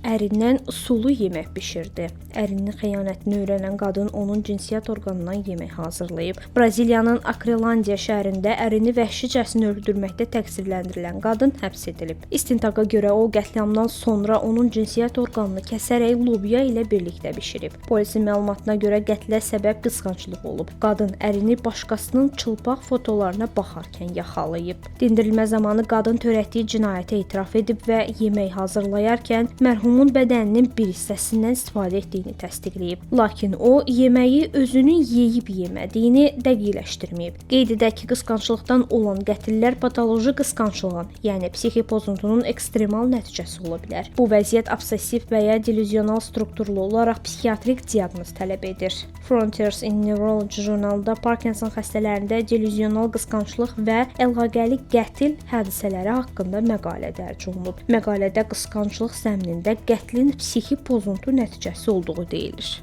Ərindən sulu yemək bişirdi. Ərinin xəyanətini öyrənən qadın onun cinsiyyət orqanından yemək hazırlayıb. Braziliyanın Akrelandiya şəhərində ərini vəhşicəsinə öldürməkdə təqsirləndirilən qadın həbs edilib. İstintaqa görə o, qətliamdan sonra onun cinsiyyət orqanını kəsərək lobya ilə birlikdə bişirib. Polisin məlumatına görə qətlə səbəb qısqanclıq olub. Qadın ərini başqasının çılpaq fotolarına baxarkən yaxalayıb. Dindirilmə zamanı qadın törətdiyi cinayəti etiraf edib və yemək hazırlayarkən mərhumun bədəninin bir hissəsindən istifadə etdiyini təsdiqləyib. Lakin o, yeməyi özünün yeyib yemədiyini dəqiqləşdirməyib. Qeyd edək ki, qısqanclıqdan olan qətillər patoloji qısqanclığın, yəni psixi pozuntunun ekstremal nəticəsi ola bilər. Bu vəziyyət obsessiv və ya delüzyonal strukturlu olaraq psixiatrik diaqnoz tələb edir. Frontiers in Neurology jurnalında Parkinson xəstələrində delüzyonal qısqanclıq və əlaqəli qətil hadisələri haqqında məqalə dərc olunub. Məqalədə qısqanclıq zəminində qətlin psixi pozuntu nəticəsi olduğu deyilir.